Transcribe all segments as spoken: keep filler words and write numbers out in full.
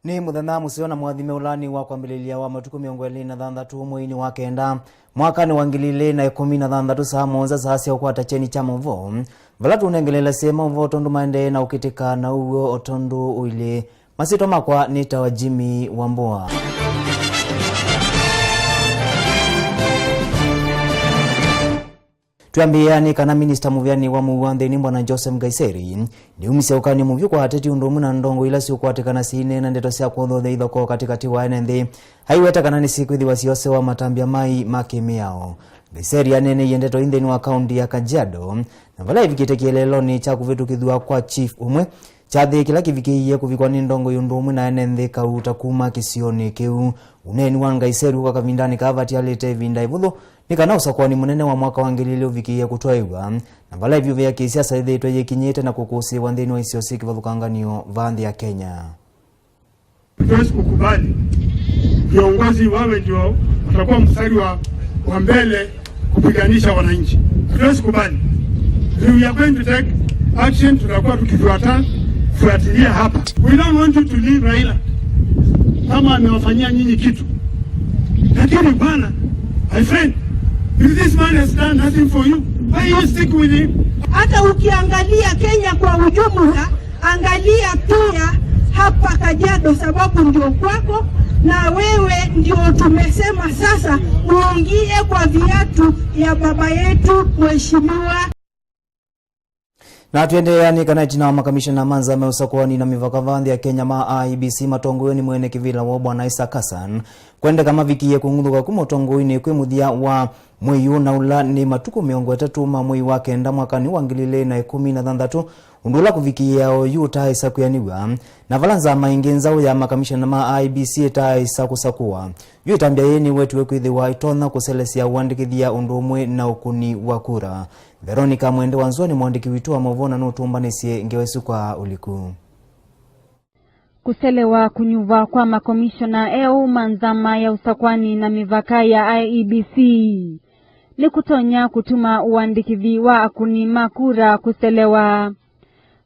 Nĩ mũthenya mũseo na mwathime ũla nĩ wa kwambĩlĩlya wa matukũ mĩongo ĩlĩ na thanthatũ mweinĩ wa kenda, mwakanĩ wa ngili ilĩ na ĩkũmi na thanthatũ, saa mũonza saa sya ũkwata kyeni kya maũvoo, vala tũnengelelasye maũvoo tondũ maendee na ũkĩtĩka na ũw'o o tondũ ũilyĩ. Masyĩtwa makwa nĩtawa Jimmy Wambua. Twĩambĩĩa nĩ kana minista mũvĩanĩ wa mũuo wa nthĩnĩ, Bwana Joseph Nkaissery, nĩumisye ũkany'o mũvyũ kwa ateti ũndũ ũmwe na ndongoi ila siũkwatĩkana syĩineena ndeto sya kũthothya ithokoo katĩkatĩ wa ene nthĩ, aiweta kana nĩsikwĩthĩwa syosewa matambya mai ma kĩmĩao. Nkaissery aneeneie ndeto ii nthĩnĩ wa kaunti ya Kajiado, na vala evikĩte kĩeleelonĩ kya kũvĩtũkĩthw'a kwa chief ũmwe, kyathĩ kĩla kĩvikĩie kũvikwa nĩ ndongoi ũndũ ũmwe na ene nthĩ kauta kuma kĩsionĩ kĩu. Ũneeni wa Nkaissery ũka kavindanĩ kaa vatialĩte ĩvinda ĩvũthũ nĩ kana ũsakũani mũnene wa mwaka wa ngili ilĩ ũvikĩie kũtwaĩw'a, na vala ĩvyũvĩ ya kĩsiasa yĩthĩĩtwe yĩkinyĩte na kũkũsĩĩwa nthĩnĩ wa isio syĩ kĩvathũkangan'yo vaa nthĩ ya Kenya. Hatuwezi kukubali viongozi wawe ndio watakuwa mstari wa, wa mbele kupiganisha wananchi. Hatuwezi kubali. We are going to take action, tutakuwa tukifuata-, fuatilia hapa. We don't want you to leave Raila kama amewafanyia nyinyi kitu. Lakini bwana, my friend, if this man has done nothing for you, why you stick with him? Hata ukiangalia Kenya kwa ujumla, angalia pia hapa Kajiado, sababu ndio kwako, na wewe ndio tumesema sasa uingie kwa viatu ya baba yetu Mheshimiwa. Na tũendeea nĩ kana ĩtina wa makamishona ma nzama ya ũsakũani na mĩvaka vaa nthĩ ya Kenya ma I E B C matongoew'e nĩ mwene kĩvĩla woo Bwana Isaac Hassan, kwendeka mavikie kũng'uthũka kuma ũtongoinĩ kwĩ mũthya wa mwei ũũ, na ũla nĩ matukũ mĩongo ĩtatũ ma mwei wa kenda mwakanĩ wa ngili ilĩ na ĩkũmi na thanthatũ, ũndũ ũla kũvikĩĩa oyu ũtaaĩsa kwĩanĩw'a, na vala nzama ĩngĩ nzaũ ya makamishona ma I E B C ĩtaaĩsa kũsakũwa. Yu ĩtambya yĩĩ nĩwetiwe kwĩthĩwa ĩtonya kũselesya ũandĩkĩthya ũndũ ũmwe na ũkũni wa kura. Veronica Mwende wa Nzua nĩ mũandĩki witũ wa maũvoo na nũtũmbanĩsye ngewa ĩsu kwa ũliku. Kũselewa kũnyuvwa kwa makomishona eũ ma nzama ya ũsakũani na mĩvaka ya I E B C nĩkũtonya kũtuma ũandĩkĩthi wa akũni ma kura kũselewa.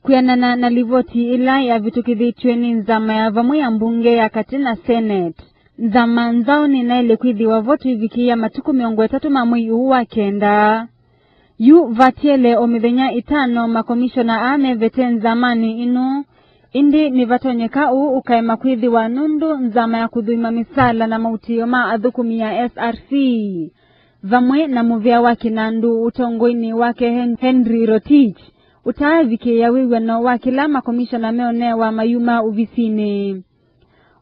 Kwĩanana na livoti ĩla yavĩtũkĩthĩtw'e nĩ nzama ya vamwe ya mbunge ya katĩ na Senate, nzama nzaũ nĩnaĩle kwĩthĩwa vo tũivikĩĩa matukũ mĩongo ĩtatũ ma mwei ũũ wa kenda. Yu vatiele o mĩthenya ĩtano makomishona aa mevete nzamanĩ ĩno, ĩndĩ nĩvatonyeka ũu ũkaema kwĩthĩwa nũndũ nzama ya kũthũima mĩsaala na mautĩĩo ma athũkũmi ya S R C vamwe na mũvĩa wa kĩnandũ ũtongoinĩ wake Hen-, Henry Rotich, ũtaavikĩĩa wĩw'ano wa kĩla makomishona meonewa mayuma ovisinĩ.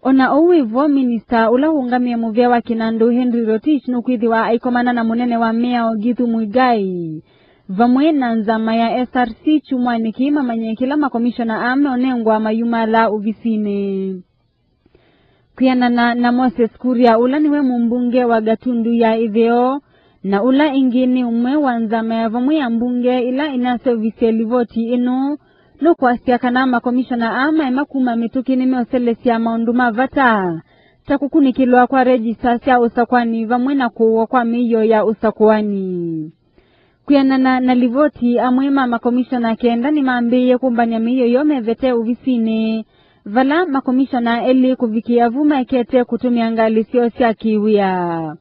O na ũu wĩ vo, minista ũla ũũngamĩe mũvĩa wa kĩnandũ Henry Rotich nũkwĩthĩwa aikomana na mũnene wa mĩao Githu Muigai vamwe na nzama ya S R C kyumwanĩ kĩĩ mamanye kĩla makomishona aa meonengwa mayumaalaa ovisinĩ. Kwĩanana na Moses Kuria, ũla nĩwe mũmbunge wa Gatundu ya Ĩtheo, na ũla ĩngĩ nĩ ũmwe wa nzama ya vamwe ya mbunge ĩla ĩnaseũvisye livoti ĩno, nũkwasya kana makomishona aa maema kuma mĩtũkĩ nĩmeũselesya maũndũ ma vata, ta kũkunĩkĩlwa kwa regista sya ũsakũani vamwe na kũũwa kwa mĩio ya ũsakũani. Kwĩanana na livoti, amwe ma makomishona kenda nĩmambĩĩe kũmbany'a mĩio yoo mevete ovisinĩ, vala makomishona elĩ kũvikĩa vu maekete kũtũmĩa ngalĩ syoo sya kĩwĩa.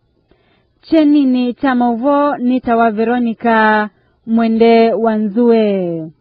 Kyeninĩ kya maũvoo nĩtawa Veronica Mwende wa Nzue.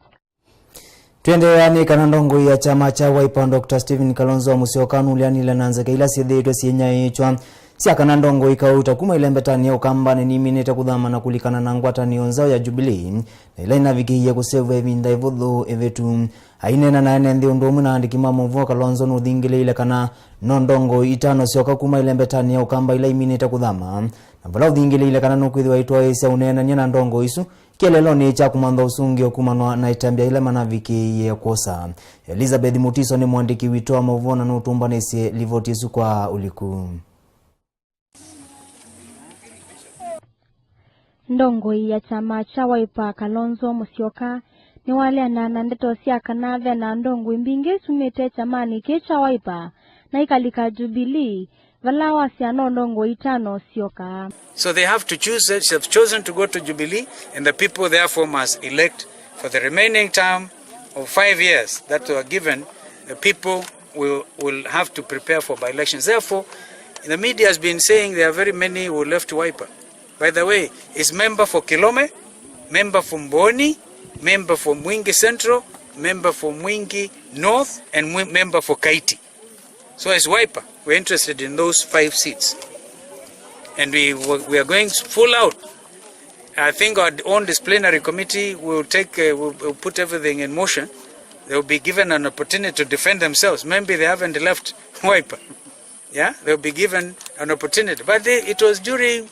Tũendeea nĩ kana ndongoi ya kyama kya Wiper, Doctor Stephen Kalonzo Musyoka, nũleanile na nzeke ila syĩthĩĩtwe syĩnyaĩĩtw'a sya kana ndongoi kauta kuma ĩlembetanĩ ya Ũkambanĩ niminĩte kũthama na kũlikana na ngwatanĩo nzaũ ya Jubilee, na ĩla ĩnavikĩie kũseũvw'a ĩvinda ĩvũthũ ĩvĩtu. Aineena na ene nthĩ ũndũ ũmwe na andĩki ma maũvoo, Kalonzo nũthingĩlĩĩile kana no ndongoi itano syoka kuma ĩlembetanĩ ya Ũkamba ila iminĩte kũthama, na vala ũthingĩlĩĩile kana nũkwĩthĩwa aitwaĩĩsya ũneenany'a na ndongoi isu, kĩeleelonĩ kya kũmantha ũsũngĩo kumanwa na ĩtambya yĩla manavikĩĩie kwosa. Elizabeth Mutiso nĩ mũandĩki witũ wa maũvoo na nũtũmbanĩsye livoti ĩsu kwa ũliku. Ndongoi ya kyama kya Wiper, Kalonzo Musyoka, nĩwaleana na ndeto sya kana ve na ndongoi mbingĩ syumĩte kyamanĩ kĩĩ kya Wiper na ikalika Jubilee, vala wasya no ndongoi itano syoka. So they have to choose, they have chosen to go to Jubilee, and the people therefore must elect for the remaining term of five years that were given the people We will have to prepare for by-elections. Therefore, the media has been saying there are very many who left Wiper. By the way, it's member for Kilome, member for Mboni, member for Mwingi Central, member for Mwingi North, and mwi-, member for Kaiti. So as Wiper, we're interested in those five seats. And we, we are going full out. I think our own disciplinary committee will take, uh, will, will put everything in motion. They will be given an opportunity to defend themselves. Maybe they haven't left Wiper. Yeah, they'll be given an opportunity. But they, it was during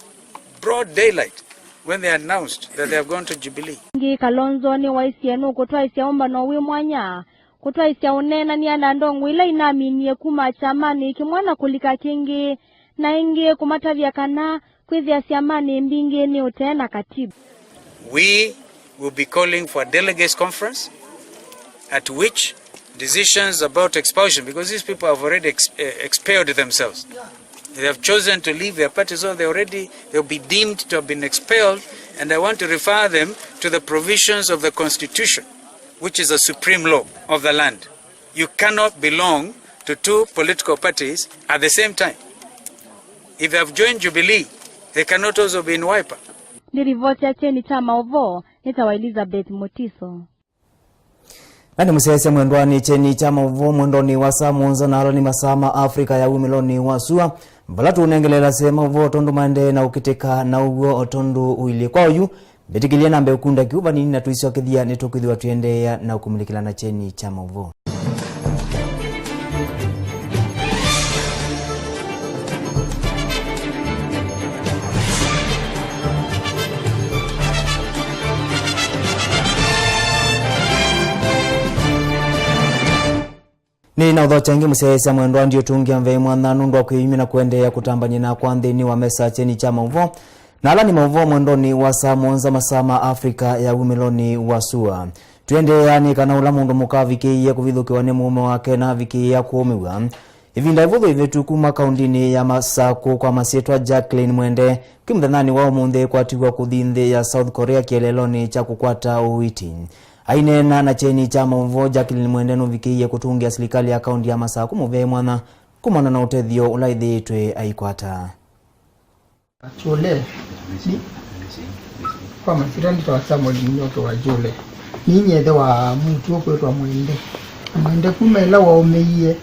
broad daylight when they announced that they have gone to Jubilee. Ĩngĩ, Kalonzo nĩwaisye nũkũtwaĩsya ũmbano wĩ mwanya, kũtwaĩsya ũneenany'a na ndongoi ila inaminie kuma kyamanĩ kĩmwe na kũlika kĩngĩ, na ĩngĩ kũmatavya kana kwĩthĩa syamanĩ mbingĩ nĩ ũtee na katiba. We will be calling for a delegates conference at which decisions about expulsion, because these people have already ex-, eh, expelled themselves. They have chosen to leave their party, so they already, they'll be deemed to have been expelled, and I want to refer them to the provisions of the constitution, which is the supreme law of the land. You cannot belong to two political parties at the same time. If they have joined Jubilee, they cannot also be in Wiper. Nĩ rivoti ya kyeni kya maũvoo nĩ ta wa Elizabeth Mutiso. Na nĩ mũsyaĩĩsya mwendwa nĩ kyeni kya maũvoo mwendonĩ wa saa mũonza na ala nĩ masaa ma Africa ya wumĩlonĩ wa sua, vala tũũnengelela se maũvoo tondũ maendee na ũkĩtĩka na ũw'o o tondũ ũilyĩ. Kwa oyu, mbĩtĩkĩlye nambe ũkunda kĩu vanini na tũisyokethya nĩtũkwĩthĩwa tũiendeea na ũkũmulĩkĩla na kyeni kya maũvoo. Nĩnaũthokya ĩngĩ mũsyaĩĩsya mwendwa, ndiũtũngĩa mvei mwanya nũndũ wa kwĩyumya na kũendeea kũtambany'a nakwa nthĩnĩ wa mesa kyeni kya maũvoo. Na ala nĩ maũvoo mwendonĩ wa saa mũonza masaa ma Africa ya wumĩlonĩ wa sua. Tũendeea nĩ kana ũla mũndũ mũka avikĩĩie kũvithũkĩwa nĩ mũũme wake na avikĩĩa kũũmĩw'a. Ĩvinda ĩvũthũ ĩvĩtu kuma kaũndĩnĩ ya Masakũ kwa masyĩtwa Jacqueline Mwende, kwĩ mũthenyanĩ wa ũmũnthĩ ĩkwatiw'a kũthi nthĩ ya South Korea kĩeleelonĩ kya kũkwata ũiiti. Aineena na kyeni kya maũvoo, Jacqueline Mwende nũvikĩie kũtũngĩa silikalĩ ya kaũndĩ ya Masakũ mũvee mwanya kumana na ũtethyo ũla ĩthĩĩtwe aikwata. Kyũle. Ni-, kwa masyĩtwa nĩtawa Samuel Mũnyoke wa Kyũle. Ninyie ĩthe wa mũtu ũkwĩtwa Mwende. Na Mwende kuma ĩla waũmĩie,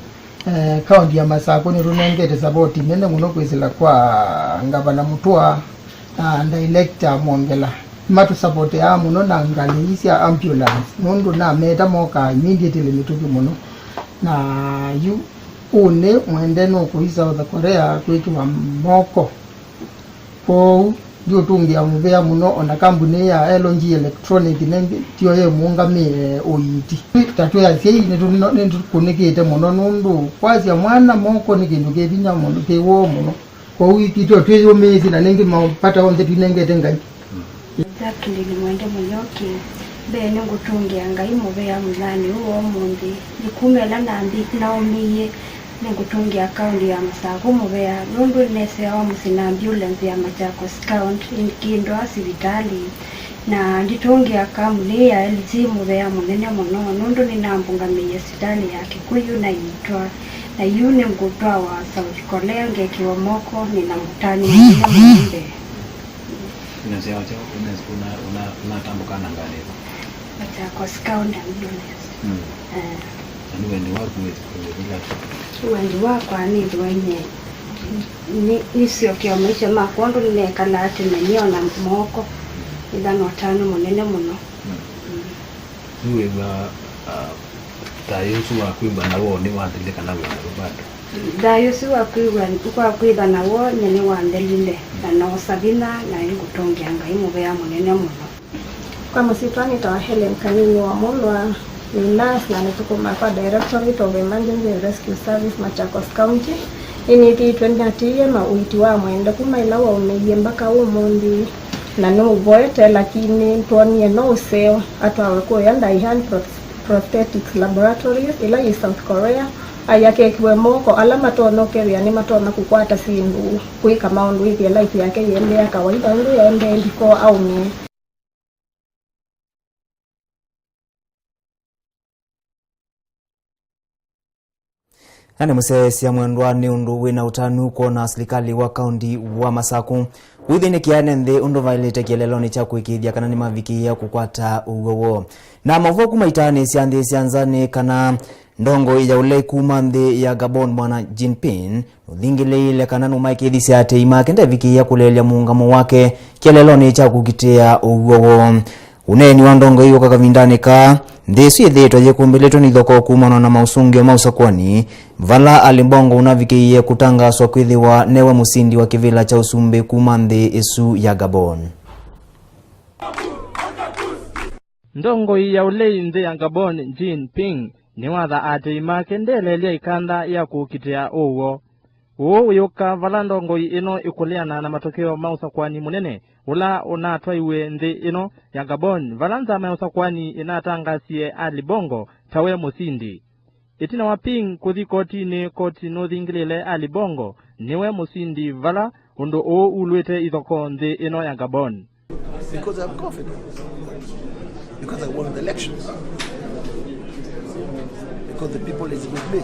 eh, kaũndĩ ya Masakũ nĩtũnengete savoti nene mũno kwĩsĩla kwa Ngavana Mũtũa na Director Mwongela. Matũsavoteaa mũno na ngalĩ ii sya ambulance, nũndũ nameta mokaa immediately mĩtũkĩ mũno. Na yu ũnĩ Mwende nũkũi South Korea kwĩkĩwa moko. Kwoou, ndiũtũngĩa mũvea mũno, o na kambunĩ ya L G Electronic nĩngĩ, tyo yĩmũũngamĩe ũiiti. Ta twĩ asyai, nĩtũ-, nĩtũkũnĩkĩte mũno, nũndũ kwasya mwana moko nĩ kĩndũ kĩ vinya mũno, kĩ woo mũno. Kwoou ithyĩ tyo twĩyũmĩĩsye, na nĩngĩ mavata onthe twĩnengete Ngai. Jacqueline Mwende Mũnyoki, mbee nĩngũtũngĩa Ngai mũvea mũthenyanĩ ũũ wa ũmũnthĩ. Nĩ kuma ĩla nambi-, naũmĩie, nĩngũtũngĩa kaũndĩ ya Masakũ mũvea, nũndũ nĩneseawa mũsyĩ na ambulance ya Machakos County ĩkĩndwaa sivitalĩ. Na nditũngĩa kambunĩ ya L G mũvea mũnene mũno, nũndũ nĩnambũngamĩie sivitalĩ ya Kĩkũyũ na ĩitwa. Na yu nĩngũtwawa South Korea ngekĩwa moko, nĩna mũtanu mũnene mũno mbee. Ũnasya kyaũ, ũna-, ũna-, ũna-, ũnatambũka na ngalĩ ĩva? Machakos County Ambulance. Mm. Eh. Na nĩ wendi waku wĩ-, wĩthĩla? Wendi wakwa nĩthĩwe nĩ, nĩ, nĩsyokea maisha makwa ũndũ nĩnekalaa tene nĩ ona moko. Ĩla na ũtanu mũnene mũno. Mm. Mm. Nĩwĩw'a, ah, thayũ ũsu wa kwĩw'a na woo nĩwathile kana wĩ naw'o bado? Thayũ ũsu wa kwĩw'a, wa kwĩtha na woo nyie nĩwanthelile, na noosa vinya, na nĩngũtũngĩa Ngai mũvea mũnene mũno. Kwa masyĩtwa nĩtawa Helen Kanyinyi wa Mũlwa, nĩ nurse na nĩthũkũmaa kwa Directorate of Emergency and Rescue Service, Machakos County. Nĩnĩthĩĩtwe nĩatĩĩe na ũiiti wa Mwende kuma ĩla waũmĩie mbaka ũmũnthĩ, na nĩũvoete, lakini nĩtwonie no ũseo atwawe kũya Daehan Pro-, Prosthetics Laboratories, ĩla yĩ South Korea, aĩ akekĩwe moko ala matonya ũkethĩa nĩmatonya kũkwata syĩndũ, kwĩka maũndũ, ĩthĩa life yake yĩendeea kawaida ũndũ yaendee before aũmĩe. Na nĩ mũsyaĩĩsya mwendwa nĩ ũndũ wĩ na ũtanu kwona asilikali wa kaũnti wa Masaku wĩthĩnĩkĩa ene nthĩ ũndũ vaĩlĩte kĩeleelonĩ kya kũĩkĩĩthya kana nĩmavikĩĩa kũkwata ũw'o woo. Na maũvoo kuma itaanĩ sya nthĩ sya nza nĩ kana ndongoi ya ũlei kuma nthĩ ya Gabon, Bwana Jinping, nũthingĩlĩĩile kana nũmaĩkĩĩthisye aatĩĩi make ndevikĩĩa kũleelya mũũngamo wake kĩeleelonĩ kya kũkitĩa ũw'o woo. Ũneeni wa ndongoi wĩ kavindanĩ kaa, nthĩ ĩsu yĩthĩĩtwe yĩkũmbĩlĩtwe nĩ ithokoo kumana na maũsũngĩo ma ũsakũani, vala Ali Bongo ũnavikĩie kũtangaswa kwĩthĩwa newe mũsindi wa kĩvĩla kya ũsumbĩ kuma nthĩ ĩsu ya Gabon. Ndongoi ya ũlei nthĩ ya Gabon, Jinping, nĩwatha aatĩĩi make ndeleelya ĩkanda ya kũkitĩa ũw'o. Ũũ wĩũka vala ndongoi ĩno ĩkũleana na matokeo ma ũsakũani mũnene ũla ũnatwaiwe nthĩ ĩno ya Gabon, vala nzama ya ũsakũani ĩnatangasie Ali Bongo tawe mũsindi. Ĩtina wa Ping kũthi kotinĩ, koti nũthingĩlĩle Ali Bongo nĩwe mũsindi, vala ũndũ ũũ ulwĩte ithokoo nthĩ ĩno ya Gabon. Because I have confidence. Because I won the elections. Because the people is with me.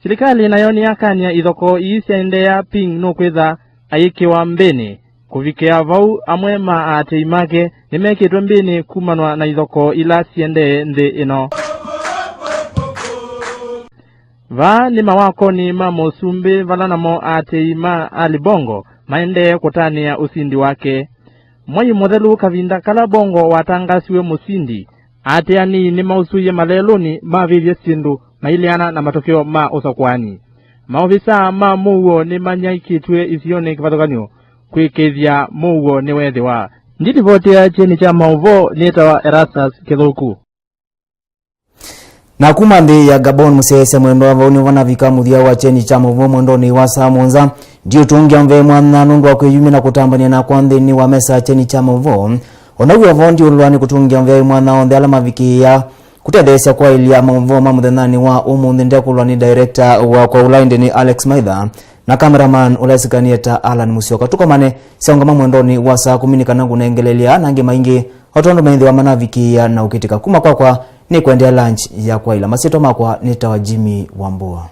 Silikalĩ nayo nĩyakany'a ithokoo ii syaendeea Ping nũkwĩtha ayĩkĩwa mbĩnĩ. Kũvikĩa vau, amwe ma aatĩĩi make nĩmekĩtwe mbĩnĩ kumanwa na ithokoo ila siendee nthĩ ĩno. Vaa nĩ mawakonĩ ma mũsumbĩ, vala namo aatĩĩi ma Ali Bongo maendee kũtanĩa ũsindi wake. Mwai mũthelu, kavinda kala Bongo watangasiwe mũsindi, aatĩanĩi nĩmausũie malelũnĩ mavĩvye syĩndũ maileana na matokeo ma ũsakũani. Maovisaa ma mũuo nĩmanyaĩĩkĩtw'e isionĩ kĩvathũkany'o kwĩkĩĩthya mũuo nĩweethĩwa. Ndilivoti ya kyeni kya maũvoo nĩtawa Erastus Kĩthũku. Na kuma nthĩ ya Gabon, mũsyaĩĩsya mwendwa, vau nĩvo navika mũthya wa kyeni kya maũvoo mwendonĩ wa saa mũonza. Ndiũtũngĩa mvea mwanya nũndũ wa kwĩyumya na kũtambany'a nakwa nthĩnĩ wa mesa ya kyeni kya maũvoo. O naw'o vo ndiũlwa nĩ kũtũngĩa mvea mwanya onthe ala mavikĩĩa kũtetheesya kwaĩlya maũvoo ma mũthenyanĩ wa ũmũnthĩ. Ndekũlwa nĩ director wakwa ũla ĩndĩ nĩ Alex Maitha, na cameraman ũla esikanie ta Alan Musyoka. Tũkomane syaũngama mwendonĩ wa saa kũmi nĩ kana ngũnengelelya na angĩ maingĩ o tondũ methĩwa manavikĩĩa na ũkĩtĩka. Kuma kwakwa nĩ kũendea lunch ya kwaĩla. Masyĩtwa makwa nĩtawa Jimmy Wambua.